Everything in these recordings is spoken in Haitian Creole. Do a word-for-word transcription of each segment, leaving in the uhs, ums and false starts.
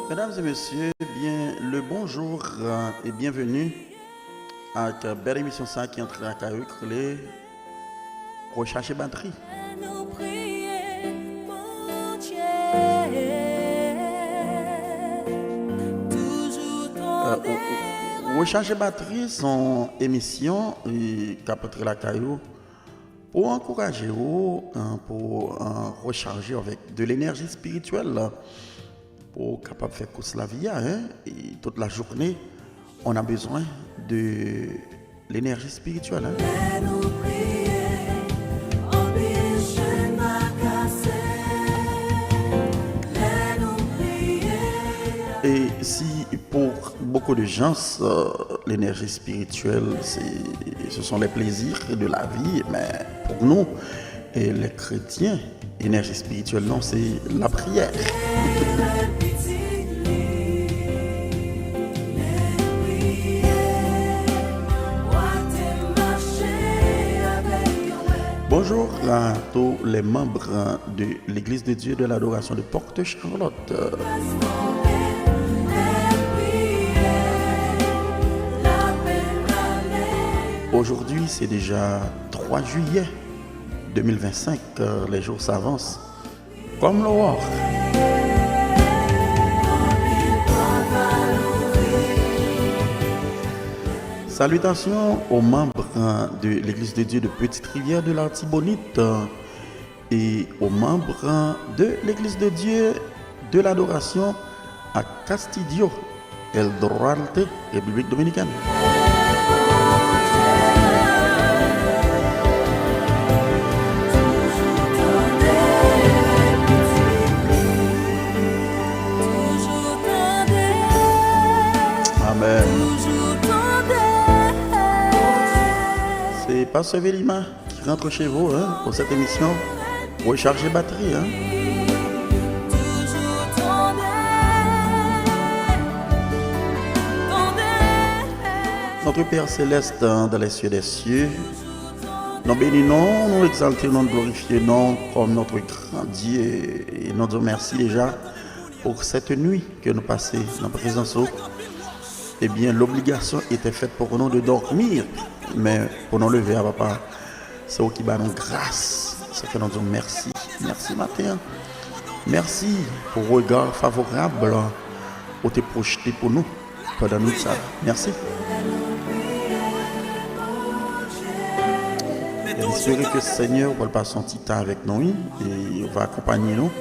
Medam e mesye, byen, le bonjou, euh, e byenveni ak bèl emisyon sa ki antre lakay ou, ki rele Rechaje Batri. Euh, Rechaje Batri se yon emisyon, euh, k ap antre lakay ou pou ankouraje ou, euh, pou, euh, rechaje avèk de lenèji espirityèl, pou w kapab fè kous lavi a, hein, e tout la journée, on a besoin de l'énergie spirituelle, hein. Et si pour beaucoup de gens, euh, l'énergie spirituelle, c'est, ce sont les plaisirs de la vie, mais pour nous, et les chrétiens, énergie spirituelle, non, c'est la prière. Bonjour à tous les membres de l'Église de Dieu de l'Adoration de Porte-Charlotte. Aujourd'hui, c'est déjà trois juillet deux mille vingt-cinq, euh, les jours s'avancent comme l'aurore. Salutations aux membres de l'Église de Dieu de Petite Rivière de l'Artibonite, euh, et aux membres de l'Église de Dieu de l'Adoration à Castillo, El Duarte, République Dominicaine. Amen. C'est Pasteur Velima qui rentre chez vous, hein, pour cette émission Recharger batterie, hein. Notre Père Céleste, dans les cieux des cieux, nou beni non, nou egzalte non, nou glorifye non kòm notre grand Dieu. E nou di w mèsi deja pour cette nuit que nou pase nan prezans ou. Ebyen, l'obligation était faite pour nous de dormir, men pou nou leve a, papa, se ou ki ba nou gras. Sa fè nou di w mèsi. Mèsi maten an. Mèsi pou rega favorab ou te pwojte pou nou pandan nwit sa. Mèsi. Espere ke Senyè w pral pase yon ti tan avèk nou, wi, e w va akonpaye nou.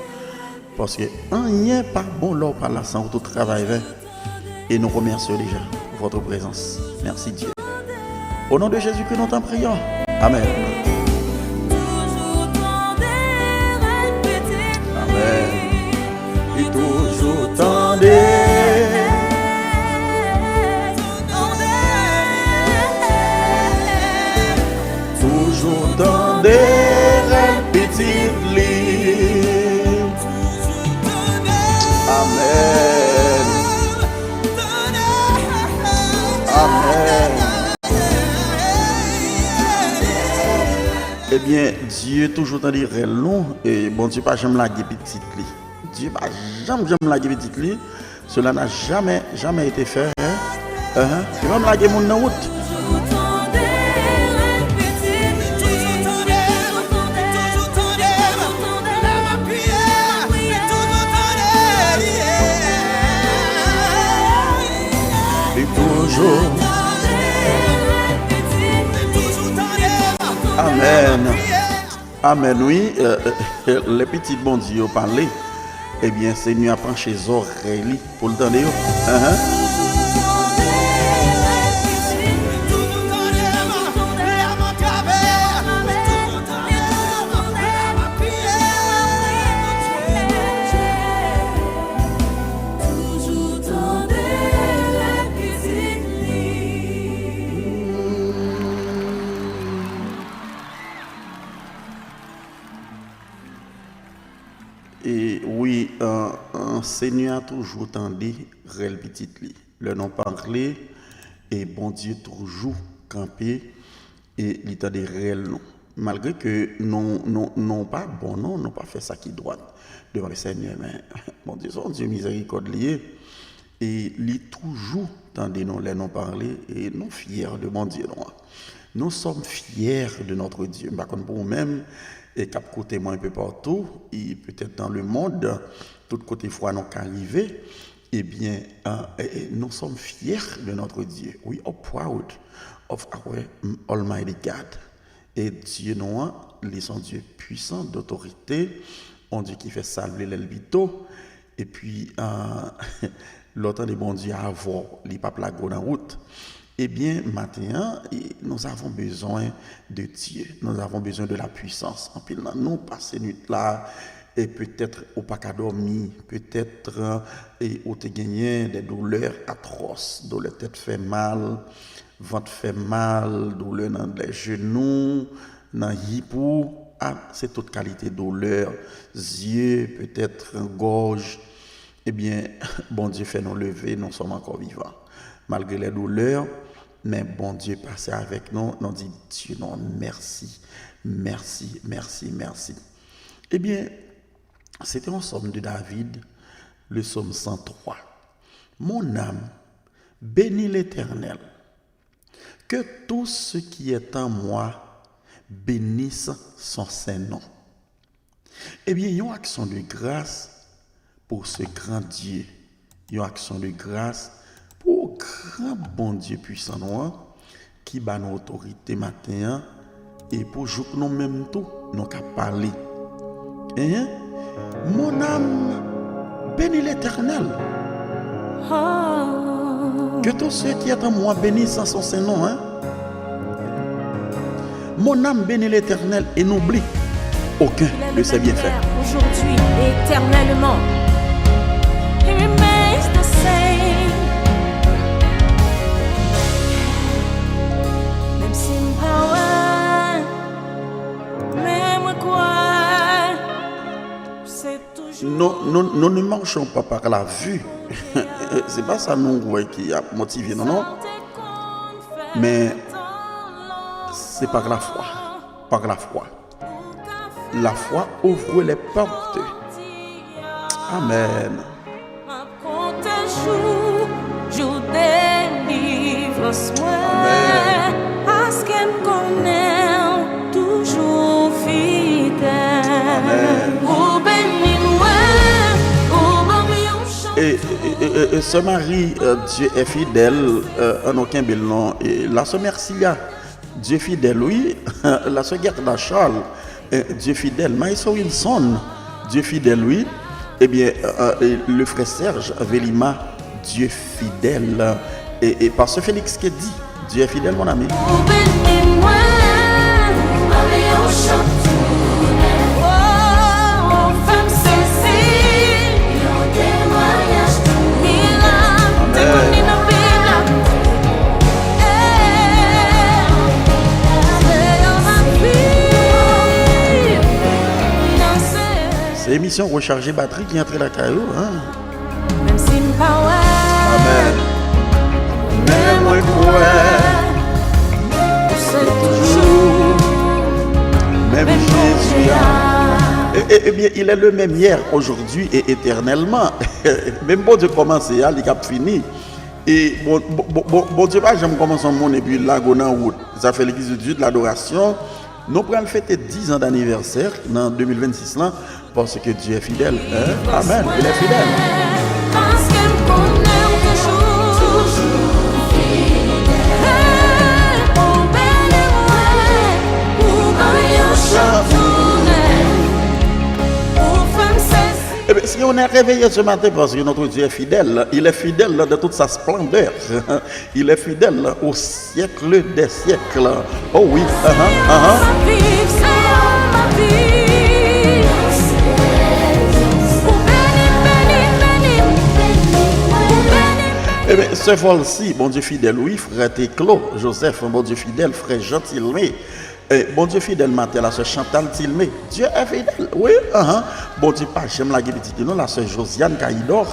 Paske anyen pa bon lè w pa la san ou tout travay vè. Et nous remercions déjà pour votre présence. Merci Dieu. Au nom de Jésus que nous t'en prions. Amen. Amen. Li toujou tande. Toujou tande rèl pitit li. Amen. Amen. Ebyen, Dye toujou tande rèl nou, e Bondye pa janm lage pitit li. Dye pa janm, janm lage pitit li. Cela n'a jamais, jamais été fait, hein? Hein? Li pa janm lage moun nan wout. Li toujou. Amèn. Amèn, wi. Euh, euh, lè pitit Bondye yo pale, ebyen, Senyè a panche zòrèy li pou l tande yo. Ahan. E wi, an, an, Senyè a toujou tande rèl pitit li. Lè nou pale, e Bondye toujou kanpe e li tande rèl nou. Malgre ke nou, nou, nou pa bon, non, nou pa fè sa ki dwat devan le Senyè, men Bondye se yon Dye mizerikòd li ye. E li toujou tande nou lè nou pale, e nou fyè de Bondye nou an. Nous sommes fiers de notre Dieu. M pa konn pou ou menm, e k ap koute mwen enpe patou, e petèt dans le monde, tout kote fwa nou ka rive, ebyen, euh, e, e, nous sommes fiers de notre Dieu. We are proud of our Almighty God. E Dye nou an, li se yon Dye pwisan, dotorite, yon Dye ki fè sa l vle lè l pito. Epi, euh, lè w tande Bondye avè w, li p ap lage w nan wout. Ebyen, maten an, e, nous avons besoin de Dieu. Nous avons besoin de la puissance. Anpil nan nou pase nwit la, e petèt ou pa ka dòmi, petèt, e ou te genyen de doulè atwòs, doulè tèt fè mal, vant fè mal, doulè nan lè jenou, nan hip ou, a, se tout kalite doulè, zye, petèt gòj. Ebyen, Bondye fè nou leve, nous sommes encore vivants. Malgre les douleurs, men Bondye pase avèk nou, nou di Dye nou mèsi, mèsi, mèsi, mèsi. Ebyen, se te yon sòm de David, le psaume cent trois. Mon âme, bénis l'Éternel. Que tout ce qui est en moi bénisse son saint nom. Ebyen, yon aksyon de gras pou ce grand Dieu. Yon aksyon de gras pou gran Bondye pwisan nou an, ki ba nou otorite maten an, e pou jouk nou menm tou, nou ka pale. Hein? Mon âme, bénis l'Éternel. Que tout ce qui est en moi bénisse son saint nom, hein? Mon âme bénit l'Éternel et n'oublie aucun de ses bienfaits. Aujourd'hui et éternellement. He remains the same. Menm si m pa wè, men mwen kwè, se toujou. Nous, nous, nous ne marchons pas par la vue. Se pa sa nou wè ki ap motive nou, non. Men se par la foi. Par la foi. La foi ouvre les portes. Amen. M ap konte jou, jou delivrans mwen, paske m konnen w toujou fidèl. Ou beni mwen, ou ban m yon chans. E, e, e, e, e, Sè Mari, euh, Dieu est fidèle, euh, an nou kenbe l non. E la sè Mercia, Dieu fidèle, wi. La sè Gertrude Charles, eh, Dieu fidèle. Maestro Wilson, Dieu fidèle, wi. Ebyen, euh, euh, le frè Serge Velima, Dieu fidèle. E, e pastè Félix Kedi, Dieu est fidèle, mon ami. Ou beni mwen, ou ban m yon chans tounen. Oh, ou fè m sezi, yon temwayaj tounen. Mirak te konn li nan Bib la. Se emisyon Rechaje Batri ki antre lakay ou, hein? Menm si m pa wè, amen, men mwen kwè, se toujou menm Jezi a. E, e, ebyen, il est le même hier, aujourd'hui et éternellement. Menm Bondye kòmanse a, li k ap fini. E bon, bon, bon, bon, Bondye pa janm kòmanse yon moun epi lage w nan wout. Sa fè legliz de Dieu de l'adoration, nou pral fete diz an d'anivèsè nan de mil vennsis lan, paske Dye fidèl, hein? Amen, il est fidèle. Paske m konnen w toujou, toujou fidèl. Ou beni mwen, ou ban m yon chans tounen. Ou fè m sezi. Ebyen, si on est réveillé ce matin, parce que notre Dieu est fidèle, il est fidèle dans toute sa splendeur. Il est fidèle au siècle des siècles. Oh oui, uh-huh, uh-huh. Ebyen, sè Volcy, Bondye fidèl, wi, frè Teclo Joseph, Bondye fidèl, frè Jean Tilmé, eh, Bondye fidèl, maten, la sè Chantal Tilmé, Dieu est fidèle, wi, uh-huh. Bondye pa janm lage pitit li non, la sè Josiane Caïdor,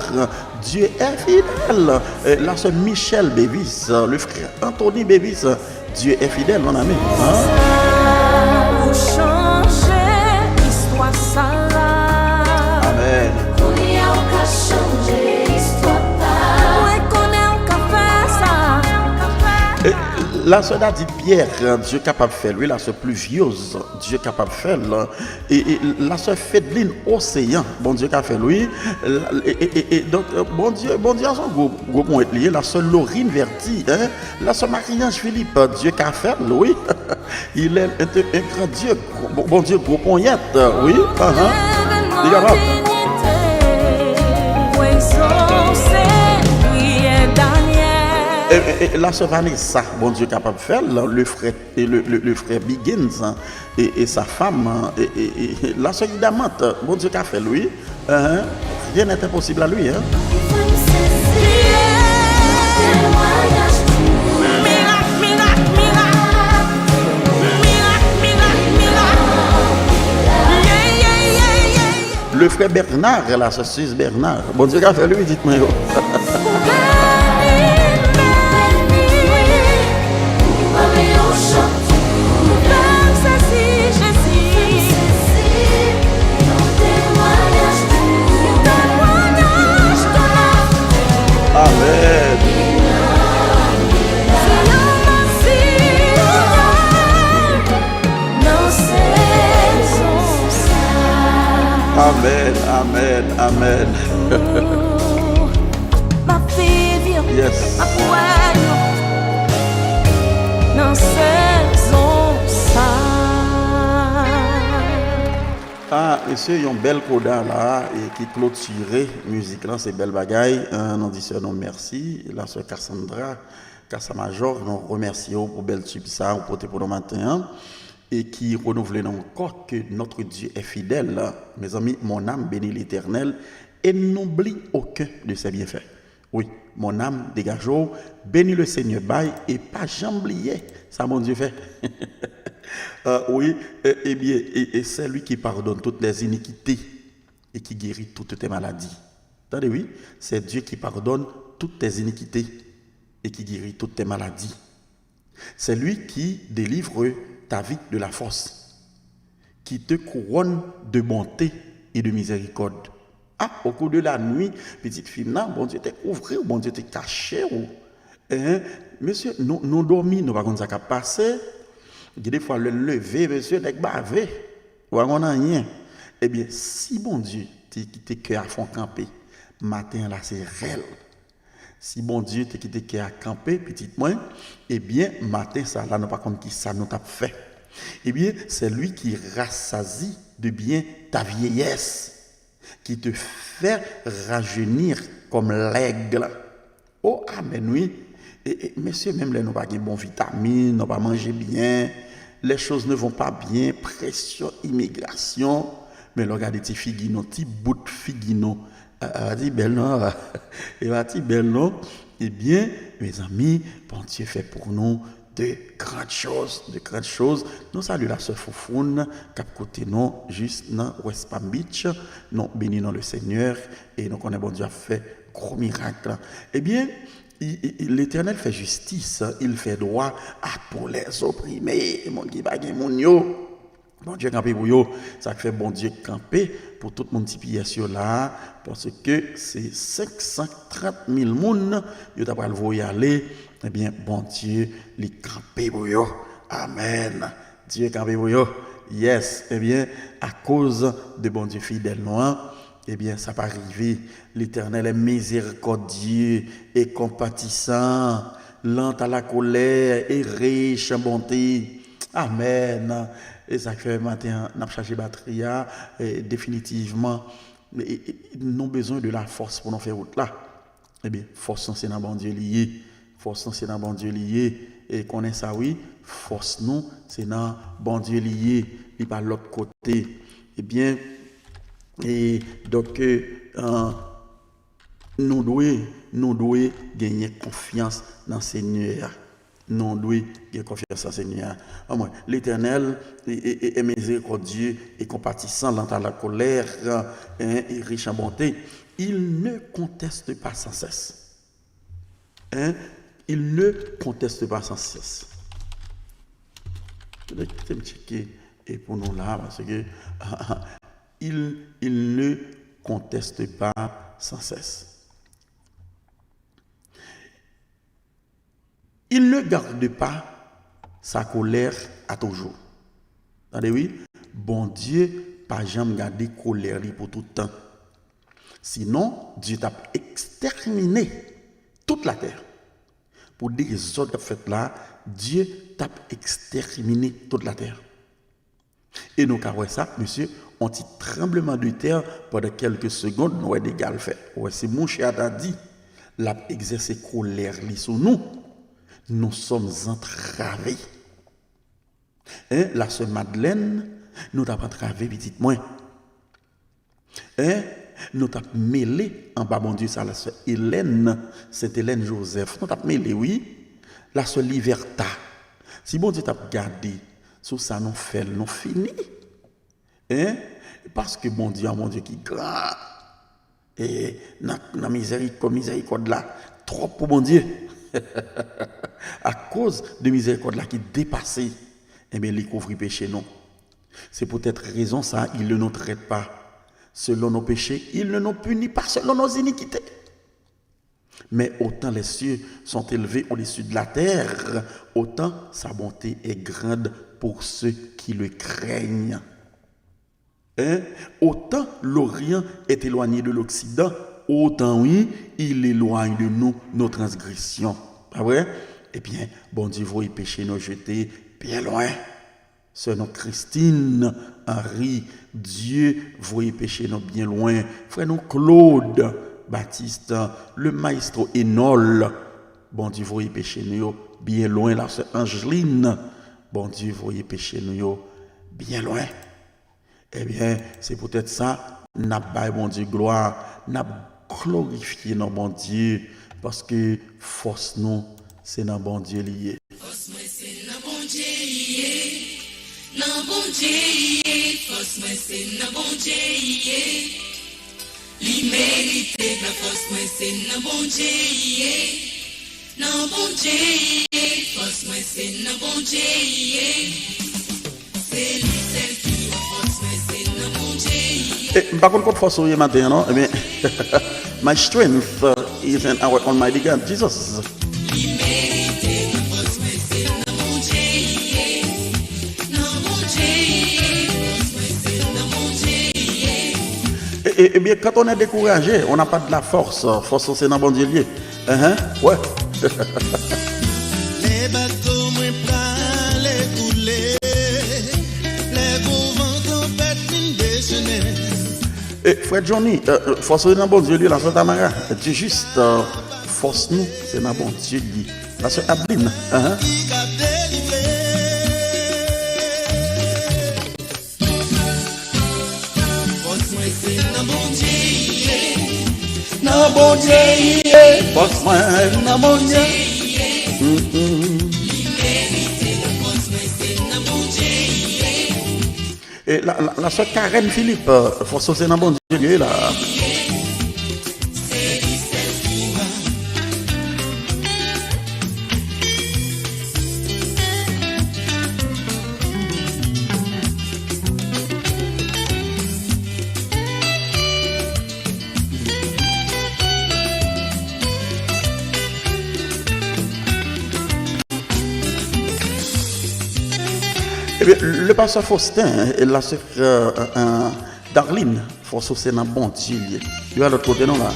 Dieu est fidèle. Euh, la sè Michelle Bevis, euh, le frère Anthony Bevis, euh, Dieu est fidèle, mon ami. Hein? La sè Dadit Pierre, Dye kapab fè l, wi. La sè Pluviose, Dye kapab fè l. E, e la sè Fedline Océan, Bondye ka fè l, wi. La- e, e, e, e, donk, euh, Bondye, Bondye a se yon gwo, gwo ponyèt li ye. La sè Laurine Verti, hein. La sè Marie-Ange Philippe, Dye ka fè l, wi. Il est un, un grand Dieu. Bon, Bondye gwo ponyèt, wi. Ahan. Li kapab. E, e, e, la sè Vanessa, Bondye kapab fè l, le frè, e le, le, le frè Biggins, hein, e, e sa femme, hein, e, e, e, la sè Idamant, Bondye ka fè l, wi. Hein? Rien n'est impossible à lui, hein? Le frè Bernard, la sè Suze Bernard. Bondye ka fè l, wi, pitit mwen yo. Amèn. Amèn, amèn, amèn. Yes. Ah, mesye, yon bèl koda la e ki klotire mizik lan, se bèl bagay. Hein, nou di sè nou mèsi, la sè Cassandra, Casamajò, nou remèsye w pou bèl tib sa ou pote pou nou maten an, e ki renouvle nou ankò que notre Dieu est fidèle. Mezanmi, mon âme bénit l'Éternel et n'oublie aucun de ses bienfaits. Wi, mon âme, degaje w, bénis le Seigneur, bay, e pa janm bliye sa Bondye fè. Ah, wi, e, ebyen, e, e c'est lui qui pardonne toutes les iniquités et qui guérit toutes tes maladies. Tande, wi, c'est Dieu qui pardonne toutes tes iniquités et qui guérit toutes tes maladies. C'est lui qui délivre ta vie de la fosse, qui te couronne de bonté et de miséricorde. Ah, au cours de la nuit, pitit fi m nan, Bondye te kouvri w, Bondye te kache w. Hein? Mesye, nou, nou dòmi, nou pa konn sa k ap pase. Gen de fwa, lè l leve, mesye, nèg bave. Ou pa konn anyen. Ebyen, si Bondye te kite kè a fè w kanpe, maten an la se rèl. Si Bondye te kite kè a kanpe, pitit mwen, ebyen, maten sa la, nou pa konn ki sa nou t ap fè. Ebyen, c'est lui qui rassasie de bien ta vieillesse, qui te fait rajeunir comme l'aigle. Oh, amèn, wi. E, e, mesye, menm lè nou pa gen bon vitamin, nou pa manje byen, les choses ne vont pas bien, presyon imigrasyon, men lè w gade ti figi nou, ti bout figi nou, a, a, pa ti bèl non, a, e pa ti bèl non. Ebyen, mezanmi, Bondye fè pou nou de grandes choses, de grandes choses. Nou salye la sè Foufoun k ap koute nou jis nan West Palm Beach. Nou beni non le Seigneur e nou konnen Bondye ap fè gwo mirak. Ebyen, i- i- i- Letènèl fè jistis, il fait droit à tous les opprimés. Moun ki pa gen moun yo, Bondye kanpe pou yo. Sa k fè Bondye kanpe pou tout moun T P S yo la, paske se senk san trant mil moun yo ta pral voye ale. Ebyen, Bondye, li kanpe pou yo. Amèn. Dye kanpe pou yo. Yes. Ebyen, akoz de Bondye fidèl nou an, ebyen, sa pa rive. L'Éternel est miséricordieux et compatissant, lent à la colère et riche en bonté. Amèn. E sa k fè maten an, n ap chaje batri a, e, definitivman, e, e, nou bezwen de la fòs pou nou fè wout la. Ebyen, fòs nou se nan Bondye li ye. Fòs nou se nan Bondye li ye. E konnen sa wi, fòs nou se nan Bondye li ye. Li pa lòt kote. Ebyen, e donk, e, an, nou dwe, nou dwe genyen konfyans nan Senyè a. Nou dwe gen konfyans nan Senyè a. Anmwen, Letènèl e, e, e, e mizerikòdye e konpatisan, lent à la colère, e, e rich an bonte. Il ne conteste pas sans cesse. Hein? Il ne conteste pas sans cesse. Kite m tcheke e pou nou la, paske il, il ne conteste pas sans cesse. Il ne garde pas sa colère à toujours. Tande wi, Bondye pa janm gade kolè li pou tout tan. Sinon, Dye t ap ekstèmine tout latè. Pou dezòd k ap fèt la, Dye t ap ekstèmine tout latè. E nou ka wè sa, mesye, on ti tranbleman de tè pandan kèlke segonn, nou wè dega l fè. Ou wè, si mouche a ta di, l ap egzèse kolè li sou nou, nous sommes entravés. Hein, la sè Madlèn, nou t ap antrave pitit mwen. Hein, nou t ap mele anba Bondye sa, la sè Elèn, Sent Elèn Jozèf, nou t ap mele, wi. La sè Livèta. Si Bondye t ap gade sou sa nou fè l, nou fini. Hein? Paske Bondye, yon Bondye ki gran. E nan, nan mizèrikòd, mizèrikòd la twòp pou Bondye. Akoz de mizèrikòd la ki depase, ebyen, li kouvri peche nou. C'est pour cette raison ça, il ne nous traite pas selon nos péchés, il ne nous punit pas selon nos iniquités. Mais autant les cieux sont élevés au-dessus de la terre, autant sa bonté est grande pour ceux qui le craignent. Hein? Autant l'Orient est éloigné de l'Occident, autant, oui, il éloigne de nous nos transgressions. Pa vre? Ebyen, Bondye voye peche nou jete byen lwen. Sè nou Christine Henry, Dye voye peche nou byen lwen. Frè nou Claude Baptiste, le maestro Enol, Bondye voye peche nou yo byen lwen. La sè Angeline, Bondye voye peche nou yo byen lwen. Ebyen, se poutèt sa, n ap bay Bondye glwa, n ap glorifye non Bondye, paske fòs nou, se nan Bondye li ye. Fòs mwen se nan Bondye li ye, nan Bondye li ye, fòs mwen se nan Bondye li ye. Li merite glwa, fòs mwen se nan Bondye li ye, nan Bondye li ye, fòs mwen se nan Bondye li ye. Se li sèl ki wè fòs mwen se nan Bondye li ye. E, m pa konn kot fòs ou ye maten an, non? Ebyen, my strength, uh, is in our Almighty God, Jesus. Li merite nan fòs mwen se nan Bondye li ye. Nan Bondye li ye, fòs mwen se nan Bondye li ye. E, e, ebyen, quand on est découragé, on n'a pas de la force. Fòs ou se nan Bondye li ye. Enhen, wè. Lè bato mwen prale koule, lè gwo van tanpèt vin desennen. E, frè Johnny, euh, euh, fòs ou nan Bondye li, la sè Tamara, di jis, euh, fòs nou, se nan Bondye li. La sè Adeline, enhen. Ki ka delivre. Fòs mwen se nan Bondye li ye. Nan Bondye li ye. Fòs mwen nan Bondye. Mm, mm. Li merite fòs mwen se nan Bondye li ye. E la, la, la sè Karen Philippe, fòs ou se nan Bondye li ye la. Ebyen, le pastè Faustin, e la sè, euh, euh, Darline, fòs ou se nan Bondye li ye. Yo a lòt kote non la.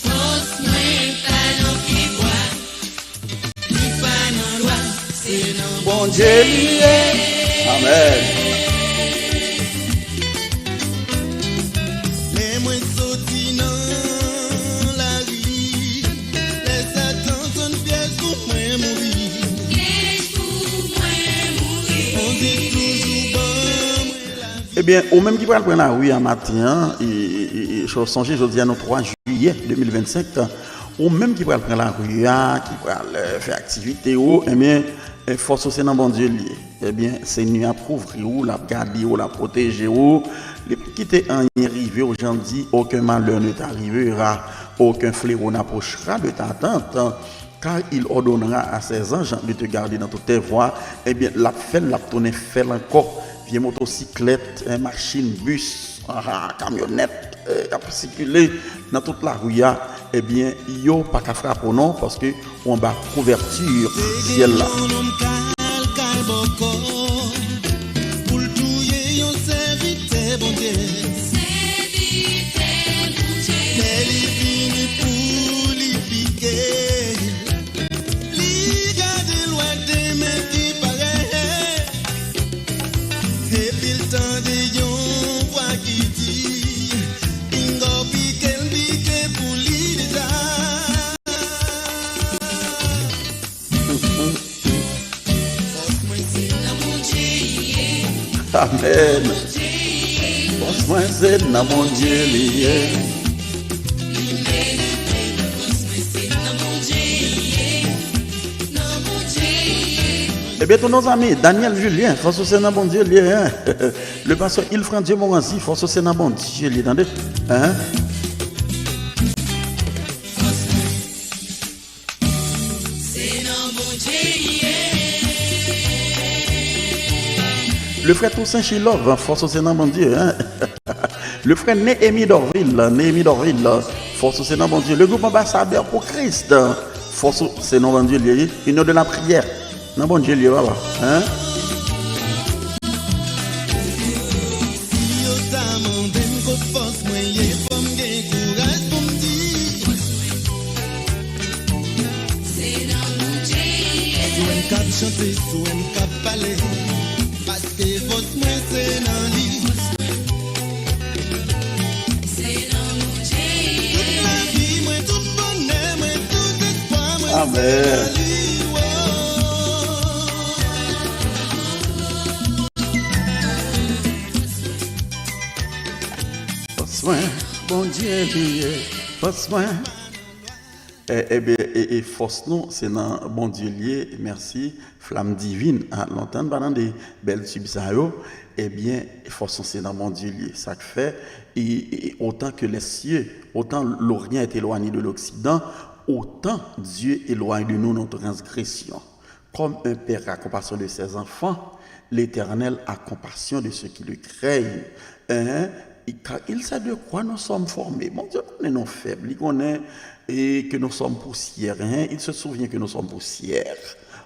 Fòs mwen pa nan pyebwa, li pa nan lwa, se nan Bondye li ye. Amèn. Lè mwen soti nan lari, lè Satan tann pyèj pou mwen mouri. Pyèj pou mwen mouri. Bondye toujou ban mwen lavi. Ebyen, ou menm ki pral pran lari a maten an, e, e, e, e, cho-, sonje jodi a nou twa jiyè de mil vennsenk, ou menm ki pral pran lari a, ki pral, eh, fè aktivite ou, ebyen, eh, fòs ou se nan Bondye li ye. Ebyen, Senyè a ap kouvri ou, l ap gade ou, l ap pwoteje ou. Li p ap kite anyen rive ou, jan l di, aucun malheur ne t'arrivera, aucun fléau n'approchera de ta tente, car il ordonnera à ses anges de te garder dans toutes tes voies. Ebyen, l ap fè l, l ap tounen fè l ankò. Vye motosiklèt, eh, machin, bis, ah, ah, kamyonèt. k ap sikile nan tout lari a, ebyen, yo pa ka frape w non, paske ou anba kouvèti syèl la. Pou l touye yon sèvitè Bondye. Sèvitè Bondye. Lè li vini pou li pike l, li gade lwa de men ki parèt. Epi l tande yon vwa ki di, "Pinga w pike l, pike pou li deja." Amèn. Fòs mwen se nan Bondye li ye. Ebyen, tou nos amis, Daniel Julien, fòs ou se nan Bondye li ye, hein? Le pasteur Ilfrandieu Morancy, fòs ou se nan Bondye li ye, tande? Hein? Le frè Toussaint Chilov, fòs ou se nan Bondye, hein? Le frè Néhémie Dorvil, Néhémie Dorvil, fòs ou se nan Bondye. Le groupe Ambassadeur pour Christ, fòs ou se nan Bondye li ye. Union de la prière, nan Bondye li ye, papa. Hein? Si yo ta mande m kot fòs mwen ye, fò m gen kouraj pou m di. Se nan Bondye li ye. Sou M K ap chante, sou M K ap pale. Paske fòs mwen se nan li. Se nan Bondye li ye. Tout lavi mwen, tout bonè mwen, tout espwa mwen, se nan li. Amèn. Fòs mwen, Bondye li ye. Fòs mwen. E, ebyen, e, e fòs nou, se nan Bondye li ye. Mèsi, Flamme Divine. A, lontan n pa tande bèl tib sa yo. Ebyen, fòs nou, se nan Bondye li ye. Sa k fè, e, e, autant que les cieux, autant l'Orient est éloigné de l'Occident, autant Dieu éloigne de nous nos transgressions. Comme un père a compassion de ses enfants, l'Éternel a compassion de ceux qui le craignent. Hein? Car il sait de quoi nous sommes formés. Bondye konnen nou fèb, li konnen, e, que nous sommes poussière, hein? Il se souvient que nous sommes poussière.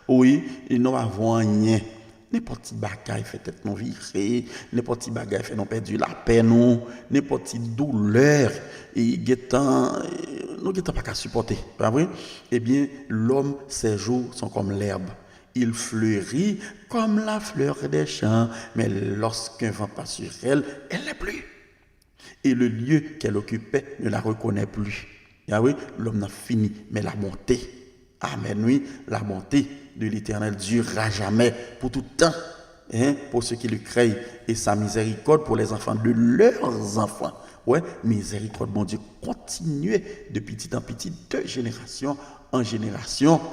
Wi, e nou pa vo anyen. Nenpòt ti bagay fè tèt nou vire, nenpòt ti bagay fè nou pèdi lapè nou, nenpòt ti doulè, e, gentan, e, nou gentan pa ka sipòte, pa vre? Ebyen, l'homme, ses jours sont comme l'herbe. Il fleurit comme la fleur des champs, mais lorsqu'un vent passe sur elle, elle n'est plus. Et le lieu qu'elle occupait ne la reconnaît plus. Yahweh, lòm nan fini, men la bonte. Amèn, wi, la bonte de l'Éternel durera jamais, pour tout temps. Hein, pour ceux qui le craignent, et sa miséricorde pour les enfants de leurs enfants. Wè, mizèrikòd Bondye kontinye de pitit an pitit, de jenerasyon an jenerasyon.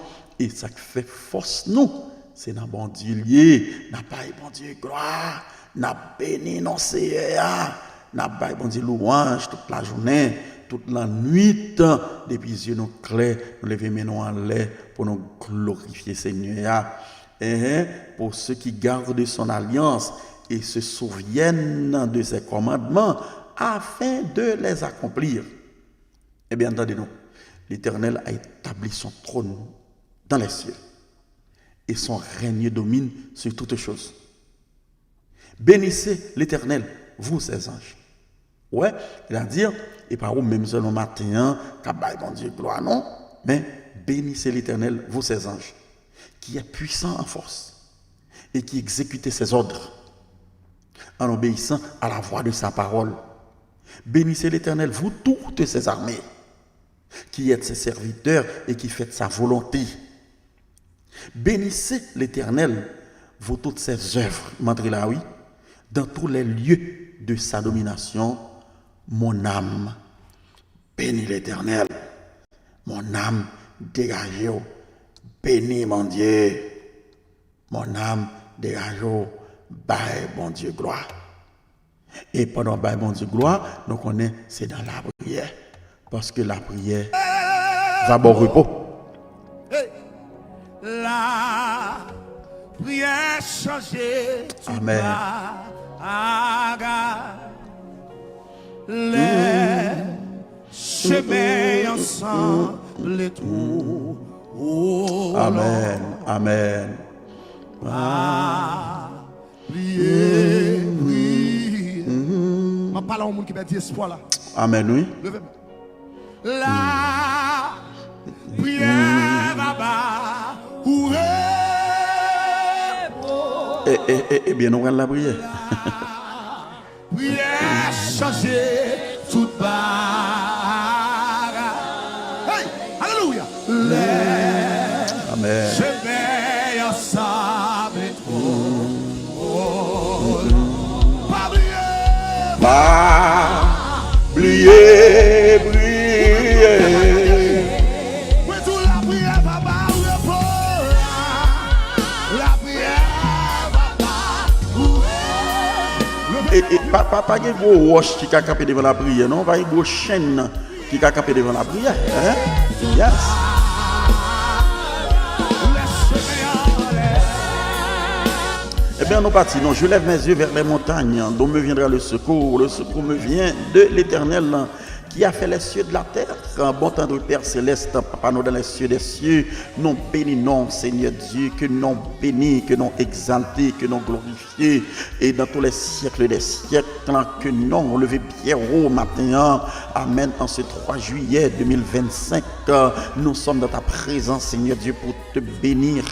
E sa k fè fòs nou, se nan Bondye l ye. N ap bay Bondye glwa, n ap beni non Seyè a, n ap bay Bondye lwanj tout lajounen, tout lannwit. Depi zye nou klè, nou leve men nou anlè pou nou glorifye Senyè a. Hein, pour ceux qui gardent son alliance et se souviennent de ses commandements afin de les accomplir. Ebyen, tande non. L'Éternel a établi son trône dans les cieux, et son règne domine sur toutes choses. Bénissez l'Éternel, vous ses anges. Wè, sètadi, e pa ou menm sèlman maten an k ap bay Bondye glwa, non, men bénissez l'Éternel, vous ses anges, qui est puissant en force et qui exécute ses ordres en obéissant à la voix de sa parole. Bénissez l'Éternel, vous toutes ses armées, qui êtes ses serviteurs et qui faites sa volonté. Bénissez l'Éternel, vous toutes ses œuvres, m antre la wi, dans tous les lieux de sa domination, mon âme, bénis l'Éternel. Mon âme, degaje w, beni Bondye. Mon âme, degaje w, bay Bondye glwa. E pandan w bay Bondye glwa, nou konnen se nan lapriyè. Paske lapriyè va ba w repo. Lapriyè chanje tout bagay. Amèn. Lè Chemen ansanble twou. Oh, Lord. Amen. Amen. Pa bliye priye. M ap pale a yon moun ki pèdi espwa la. Amen, wi. Leve men. Lapriyè va ba ou repo. E, e, e, ebyen, nou pral lapriyè. Priyè chanje tout bagay. Hey, alelouya. Lè Amen. Chemen ansanm. Pa bliye. Pa bliye priye. Mwen di w lapriyè va ba ou repo. Lapriyè va ba ou repo. E, e, pa, pa, pa gen gwo wòch ki ka kanpe devan lapriyè, non. Pa gen gwo chenn ki ka kanpe devan lapriyè. Hein? Yes. Ebyen, nou pati, non. Je lève mes yeux vers les montagnes, d'où me viendra le secours? Le secours me vient de l'Éternel, qui a fait les cieux et la terre. Bon tendre Père céleste, Papa nou dans les cieux des cieux, nou beni non, Senyè Dye, ke non beni, ke non egzalte, ke non glorifye. Et dans tous les siècles des siècles, que non leve byen wo maten an. Amen. En ce trois juillet deux mille vingt-cinq, euh, nous sommes dans ta présence, Seigneur Dieu, pour te bénir.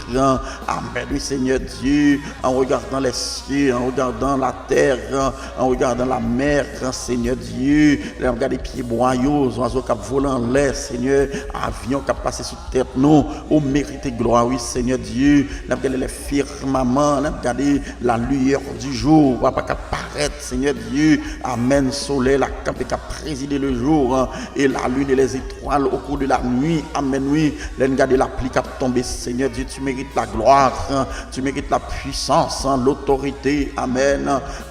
Amen. Oui, Seigneur Dieu, en regardant les cieux, en regardant la terre, en regardant la mer, Seigneur Dieu, lè n ap gade pyebwa yo, zwazo k ap vole anlè, Seigneur, avyon k ap pase sou tèt nou, ou merite glwa, wi, Seigneur Dieu. N ap gade lè firmaman, n ap gade la lueur du jour, papa, k ap parèt, Seigneur Dieu. Amen. Solèy la kanpe, k ap prezide le jour, hein, et la lune et les étoiles au cours de la nuit. Amen, wi. Lè n gade lapli k ap tonbe, Seigneur Dieu, tu mérites la gloire, hein, tu mérites la puissance, hein, l'autorité. Amen.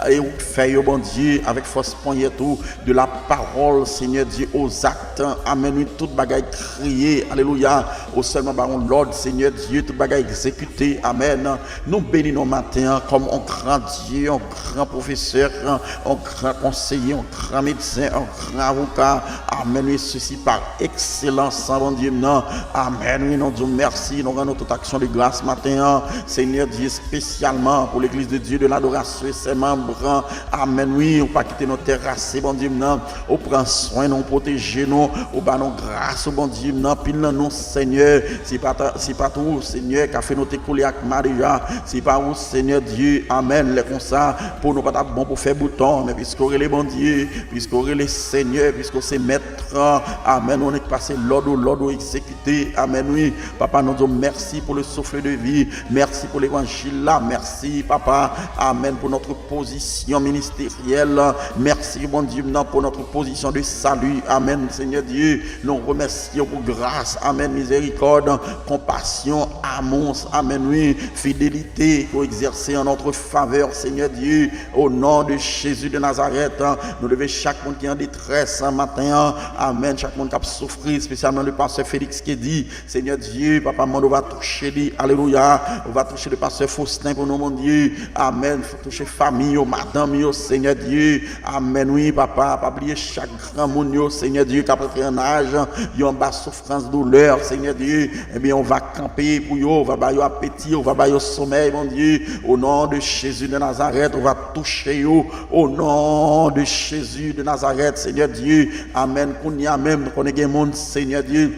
E ou k fè yo, Bondye, avèk fòs ponyèt ou, de la parole, Seigneur Dieu, aux actes. Amen, wi, tout bagay kriye, alelouya, ou sèlman ba yon lòd, Seigneur Dieu, tout bagay egzekite. Amen. Nou beni non maten an kòm yon gran Dye, yon gran pwofesè, yon gran konseye, yon gran medsen, yon gran avoka. Amen, wi, sesi par excellence, Bondye m nan. Amen, wi, nou di w mèsi, nou rann ou tout aksyon de gras maten an, Seigneur Dieu, spécialement pour l'église de Dieu de l'adoration et ses membres. Amen, wi, ou pa kite nou terase, Bondye m nan. Ou pran swen nou, ou pwoteje nou, ou ba nou gras ou, Bondye m nan. Anpil nan nou, Senyè, se pa ta, se pa tou, Senyè, ka fè nou te koule ak ma deja. Se pa ou, Senyè Dye. Amen. Lè konsa, po nou pa t ap bon pou fè bouton, men piske w rele Bondye, piske w rele Senyè, piske w se Mèt, amen, ou nèk pase lòd ou, lòd ou egzekite. Amen, wi. Papa, nou di w mèsi pou le souffle de vie. Mèsi pou levanjil la. Mèsi, papa. Amen, pou notre position ministérielle. Mèsi, Bondye m nan, pou notre position de salut. Amen, Seigneur Dieu. Nou remèsye w pou gras. Amen, mizèrikòd, konpasyon, amou. Amen, wi. Fidelite ke w egzèse an notre faveur, Seigneur Dieu. Au nom de Jésus de Nazareth, nou leve chak moun ki an detrès an maten an. Amen. Chak moun k ap soufri, espesyalman le pastè Félix Kedy. Seigneur Dieu, papa, mande ou va touche li. Alelouya. Ou va touche le pastè Faustin pou nou, Bondye. Amen. Touche fanmi yo, madanm yo, Seigneur Dieu. Amen, wi, papa. Pa bliye chak granmoun yo, Seigneur Dieu, k ap rantre an aj, yo anba soufrans, doulè, Seigneur Dieu. Ebyen, ou va kanpe pou yo, ou va ba yo apeti, ou va ba yo somèy, Bondye. Au nom de Jésus de Nazareth, ou va touche yo. Au nom de Jésus de Nazareth, Seigneur Dieu. Amen. Kounye a menm, nou konnen gen moun, Seigneur Dieu.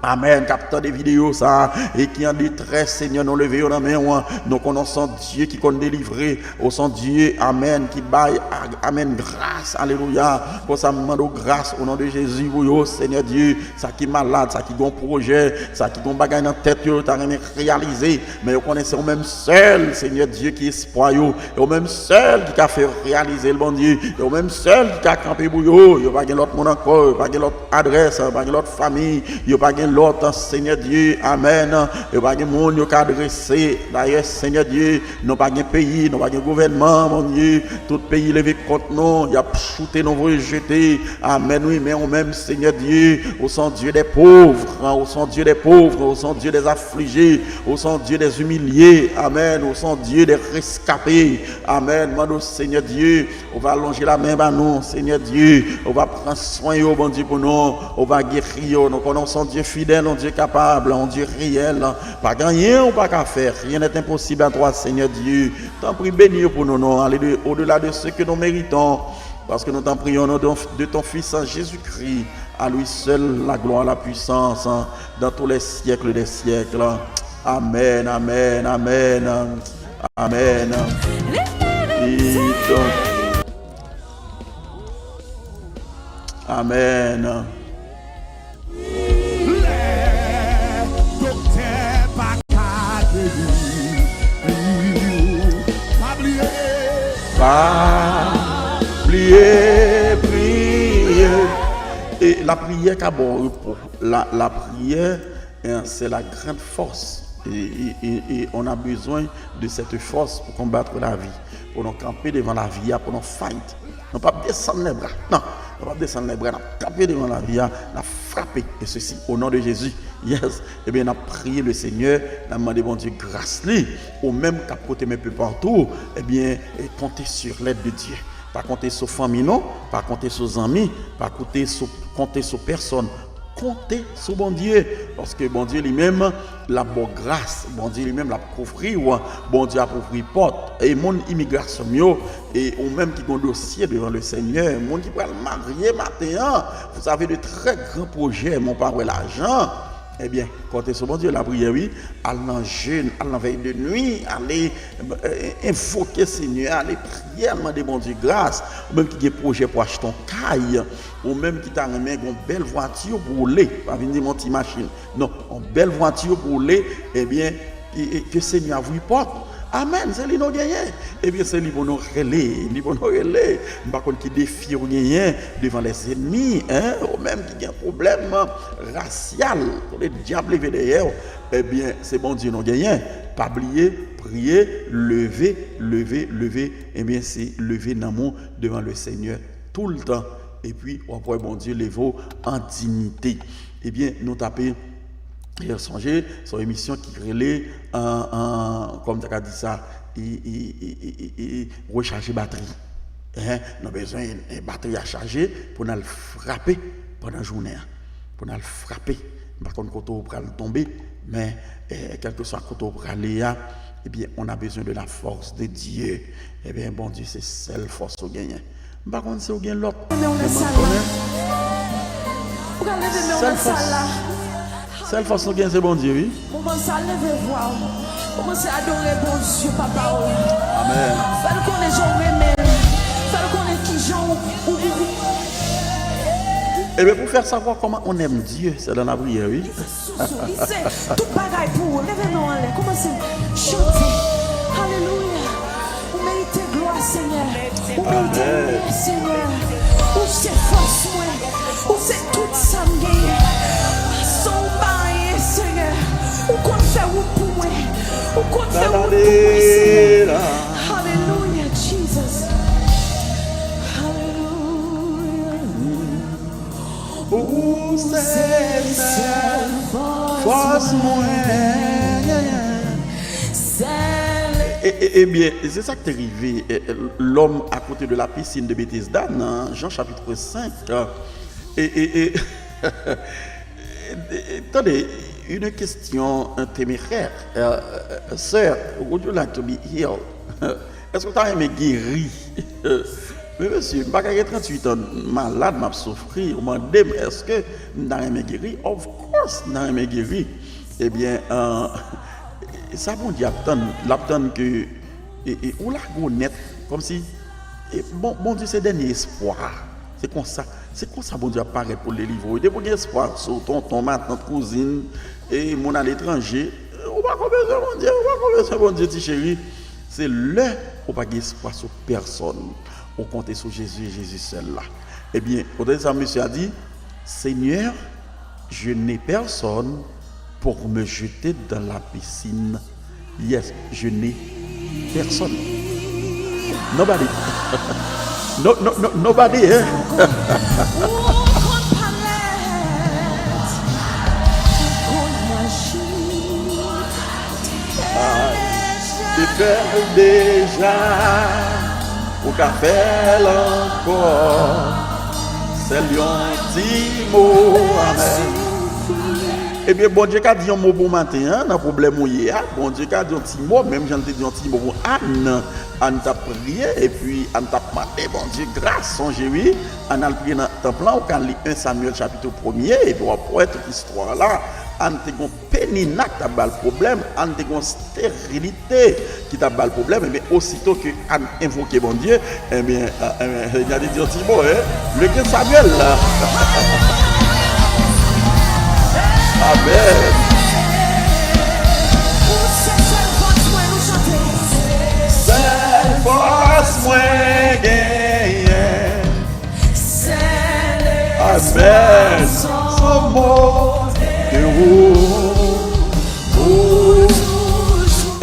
Amen. K ap tande videyo sa a e ki an detrès, Senyè, nou leve yo nan men w. Nou konnen w se yon Dye ki konn delivre. Ou se yon Dye, amen, ki bay, a-, amen, gras. Alelouya. Konsa, m mande w gras o non de Jezi pou yo, Senyè Dye. Sa ki malad, sa ki gon pwojè, sa ki gon bagay nan tèt yo, yo ta renmen reyalize. Men yo konnen se ou menm sèl, Senyè Dye, ki espwa yo. E ou menm sèl ki ka fè yo reyalize l, Bondye. E ou menm sèl ki ka kanpe pou yo. Yo pa gen lòt moun ankò, yo pa gen lòt adrès, yo pa gen lòt fanmi, yo pa gen lòt, Senyè Dye, amèn. Yo pa gen moun yo ka adrese. Dayè, Senyè Dye, nou pa gen peyi, nou pa gen gouvènman, Bondye. Tout peyi leve kont nou, y ap choute nou, voye jete. Amèn, wi, men ou menm, Senyè Dye, ou se yon Dye dè pov, ou se yon Dye dè pov, ou se yon Dye dè aflije, ou se yon Dye dè imilye. Amèn, ou se yon Dye dè reskape. Amèn, mande w, Senyè Dye, ou va lonje lamen ba nou, Senyè Dye. Ou va pran swen yo, Bondye, pou nou. Ou va geri yo. Nou konnen w se yon Dye fidèl, yon Dye kapab, yon Dye reyèl. Pa gen anyen ou pa ka fè. Rien n'est impossible à toi, Seigneur Dieu. Tanpri, beni yo pou nou, non. Allez de, au-delà de ce que nous méritons. Parce que nous t'en prions au nom de, de ton Fils, Jésus-Christ. À lui seul, la gloire, la puissance, dans tous les siècles des siècles. Amen, amen, amen. Amen. Amen. Lè doktè pa ka geri, pa bliye. Pa bliye priye. E lapriyè ka ba w repo. La, lapriyè, eh, c'est la grande force. Et, et, et, et on a besoin de cette force pour combattre la vie. Pou nou kanpe devan lavi a, pou nou fight. Nou p ap desann lèbra. Non, nou p ap desann lèbra, n ap kanpe devan lavi a, n ap frape. Et ceci au nom de Jésus. Yes. Ebyen, n ap priye le Senyè, n ap mande Bondye gras li. Ou menm k ap koute men pe patou, ebyen, e konte sur l'aide de Dieu. Pa konte sou fanmi non, pa konte sou zanmi, pa koute sou, konte sou pèsòn. Konte sou Bondye, paske Bondye li menm, l ap ba w gras, Bondye li menm, l ap kouvri w, Bondye ap ouvri pòt. E moun imigrasyon m yo, e ou menm ki gen dosye devan le Senyè, moun ki pral marye maten an, vous avez de très grands projets, men w pa wè lajan, ebyen, konte sou Bondye, lapriyè, wi, al nan jèn, al nan vèy de nwi, ale, eh, envoke Senyè, ale priye, al mande Bondye gras, ou menm ki gen pwojè pou achte yon kay, ou menm ki ta renmen gen yon bèl vwati pou woule, pa vin di m yon ti machin. Non, yon bèl vwati pou woule, ebyen, e, e, ke Senyè a ouvri pòt. Amèn, se li nou genyen. Ebyen, se li pou nou rele, li pou nou rele. M pa konn ki defi ou genyen devan lèzènmi, en, ou menm ki gen pwoblèm rasyal, kote dyab leve dèyè w, ebyen, se Bondye nou genyen. Pa bliye, priye, leve, leve, leve, ebyen, se leve nanm ou devan le Senyè toultan, epi w ap wè Bondye leve w an diyite. Ebyen, nou t ape, e, sonje, se yon emisyon ki rele, an, an, kòman m ta ka di sa, e, e, rechaje batri. Hein? Nou bezwen, e, batri a chaje pou n al frape pandan jounen an. Pou n al frape. M pa konn kote w pral tonbe, men, e, kèlkeswa kote w prale a, ebyen, on a besoin de la force de Dieu. Ebyen, Bondye, se sèl fòs ou genyen. M pa konn si w gen lòt. Leve men w nan sal la. Ou ka leve men w nan sal la. Sèl fòs nou gen, se Bondye, wi. Moman sa, leve vwa w. Kòmanse adore Bondye, papa w. Amèn. Fè l konnen jan w renmen l. Fè l konnen kijan w, ou, ou, ou. Ebyen, pou fè savwa kòman on èm Dye, se dan lapriyè, wi. Sou, sou, li se tout bagay pou ou. Leve men w anlè, kòmanse chante. Alelouya. Ou merite glwa, Senyè. Ou merite limyè, Senyè. Ou se fòs mwen. Ou se tout sa m genyen. San ou pa anyen, Senyè. Ou konn fè wout pou mwen. Ou konn fè wout pou mwen, Senyè. Alelouya, Jesus. Alelouya. Ou se sèl fòs mwen. E, e, ebyen, se sa k te rive, e, e, lòm akote de la piscine de Bethesda nan Jan chapit senk. E, e, e, e, e, tande, une question, euh, téméraire. Euh, euh, sir, would you like to be healed? Èske w ta renmen geri? Men mesye, m pa ka gen tranntuit an malad, m ap soufri. Ou mande m, èske m ta renmen geri? Of course, m ta renmen geri. Ebyen, euh, sa Bondye ap tann, l ap tann ke, e, e, ou lage w nèt, kòmsi, e, bon, Bondye se dènye espwa. Se konsa, se konsa Bondye ap parèt pou l delivre w. Depi w gen espwa sou tonton, matant, kouzin, e moun aletranje, ou pako bezwen Bondye, ou pako bezwen Bondye, ti cheri. Se lè ou pa gen espwa sou pèsòn, ou konte sou Jezi e Jezi sèl la. Ebyen, ou tande sa mesye a di, Seigneur, Je n'ai personne pour me jeter dans la piscine. Yes, je n'ai personne. Nobody. No, no, no, nobody, hein? Te fè l deja, ou ka fè l ankò. Sèl yon ti mo, amèn. Ebyen, Bondye ka di yon mo pou w maten an, nan pwoblèm ou ye a. Bondye ka di yon ti mo, menm jan l te di yon ti mo pou Ann. Ann t ap priye, epi Ann t ap mande Bondye gras, sonje wi. Ann al priye nan tanp lan, ou ka li en Samyèl chapit premye, epi w ap wè tout istwa la. Ann te gon Penina k t ap ba l pwoblèm, Ann te gon sterilite ki t ap ba l pwoblèm, ebyen, osito ke Ann envoke Bondye, ebyen, eh, ebyen, Senyè te di yon ti mo, eh, leve Samyèl la. Amèn. Sèl fòs mwen genyen. Amèn. Son mo de ou.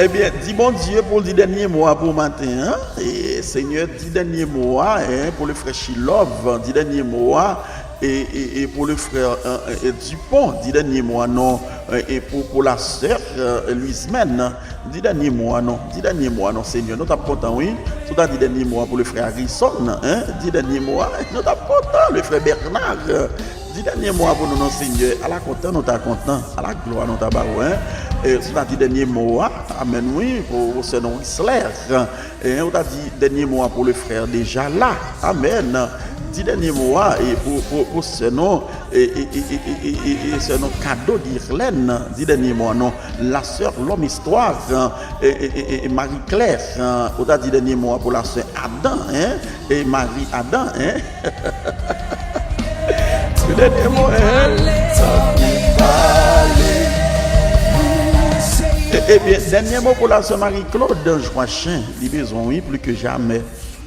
Ebyen, di Bondye pou l di dènye mo a pou maten an. E, Senyè, di dènye mo a, en, pou le frè Chilov, di dènye mo a, e, e, e pou le frè, en, en, Dupont, di dènye mo a non, e, e pou, pou la sè, en, Luismène. Di dènye mo a non. Di dènye mo a non, Senyè. Nou t ap kontan, wi. Si w ta di dènye mo a pou le frè Harrison, en. Di dènye mo a. Nou t ap kontan, le frè Bernard. Di dènye mo a pou nou non, Senyè. Ala kontan nou ta kontan. Ala glwa nou ta ba ou, en. E, si w ta di dènye mo a, amèn, wi, pou, pou sè nou Wisler. E, ou ta di dènye mo a pou le frè Dejala. Amèn. Di dènye mo a, e, pou, pou, pou sè nou, e, e, e, sè nou Kado Guirlaine. Di dènye mo a non. La sè Lòm Istwa, e, e, e, e, Marie Claire, ou ta di dènye mo a pou la sè Adan, en, e Marie Adan, en. Dènye mo, en. E, ebyen, dènye mo pou la sè Marie Claude Joachin, li bezwen, wi, pli ke jamè.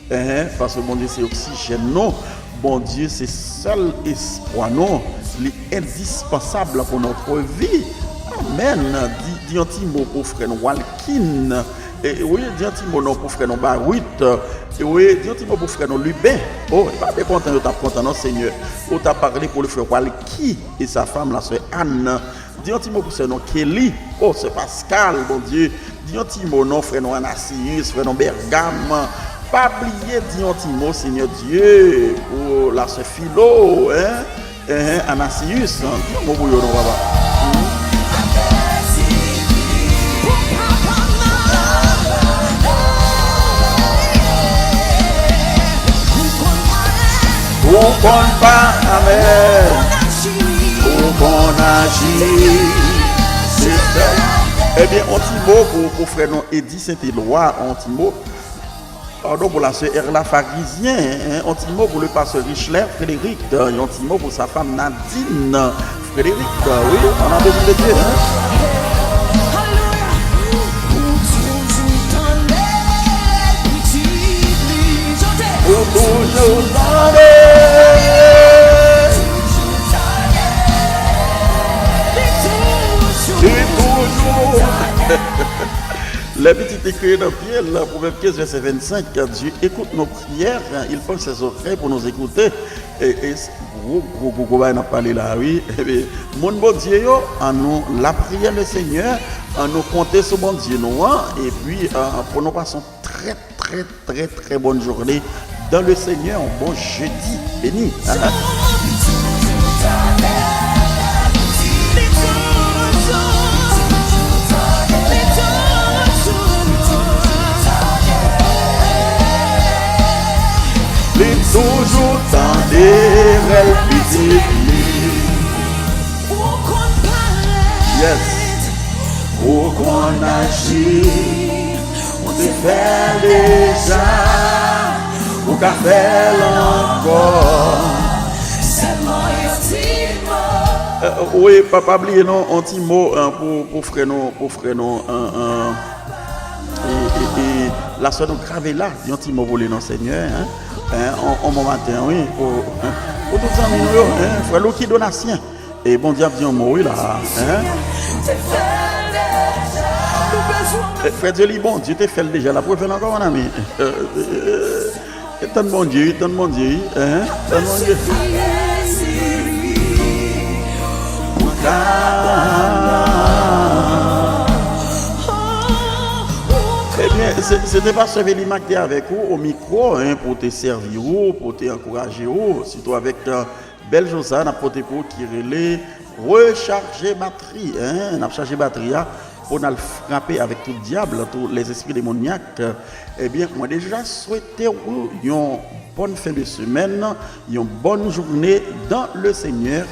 Enhen, paske Bondye se oksijèn nou. Bondye se sèl espwa nou. Li endispansab pou notre vie. Amèn. Di, di yon ti mo pou frè nou Walkin. E, wi, di yon ti mo non pou frè nou Barit. E, wi, di yon ti mo pou frè nou Liben. O, e pa te kontan yo t ap kontan non, Senyè. Ou t ap pale pou le frè Walki e sa fanm, la sè Ann. Di yon ti mo pou sè nou Kelly. O, sè Pascal, Bondye. Di yon ti mo non, frè nou Anasius, frè nou Bergam. Pa bliye di yon ti mo, Senyè Dye, pou la sè Filo, en. Enhen, Anasius, di yon mo pou yo non, papa. Ou konn pa, amèn. Ou konn aji. Se sèl. Ebyen, yon ti mo pou, pou frè nou Edi Sentelwa, yon ti mo. Padon pou la sè Erla Farizyen, en, yon ti mo pou le pastè Richler Frédéric, yon ti mo pou sa fanm Nadine Frédéric, wi, ann a bezwen de Dye, en. Ou toujou tande. Li toujou. Lè pitit li kreye nan pye l, Pwovèb kenz, vèsè vennsenk, Dieu écoute nos prières, il penche ses oreilles pour nous écouter. E, e, s-, gwo, gwo, gwo, gwo bagay n ap pale la, wi. Ebyen, moun Bondye yo, annou lapriyè le Senyè, annou konte sou Bondye nou an, epi, euh, pou nou pase yon trè, trè, trè, trè bòn jounen dans le Seigneur, yon bon jedi beni. Li toujou tande rèl pitit li. Ou konn parèt. Yes. Ou konn aji. Ou te fè l deja. Ou ka fè l ankò. Sèlman yon ti mo. Eh, wi, pa, pa bliye non, yon ti mo, eh, pou, pou frè nou, pou frè nou, eh, eh, e, e, e, la sè nou Gravela, yon ti mo pou li non, Senyè, en. En, on, on bon maten, wi, pou, pou tout zanmi nou yo, en, frè Louki Donatien. E Bondye ap di yon mo wi la. Hein? Frè Dieu li Bondye te fè l deja, l ap refè l ankò, mon ami. Tann Bondye wi, tann Bondye wi. Hein? Tann Bondye. Ebyen, se te pastè Velimak te avèk ou o mikwo, hein, pou te sèvi ou, pou te ankouraje ou, sitou avèk bèl cho sa n ap pote pou ou ki rele Rechaje Batri, hein, n ap chaje batri a pou n al frape avèk tout dyab, tous les esprits démoniaques. Ebyen, mwen deja swete ou yon bòn fen de semèn, yon bòn jounen dans le Seigneur,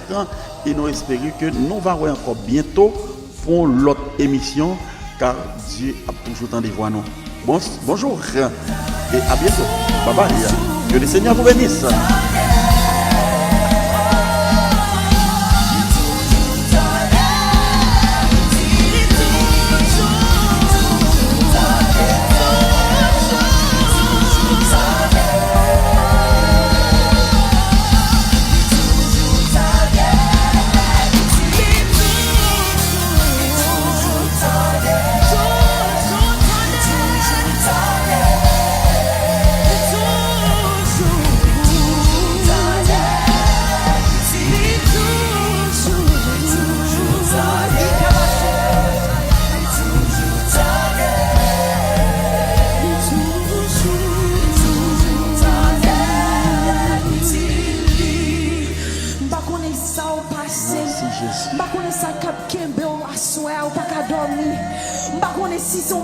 e nou espere ke nou va wè ankò byento pou yon lòt emisyon, car Dieu ap toujou tande vwa nou. Bon, bonjou e a byento. Babay. Que le Seigneur vous bénisse.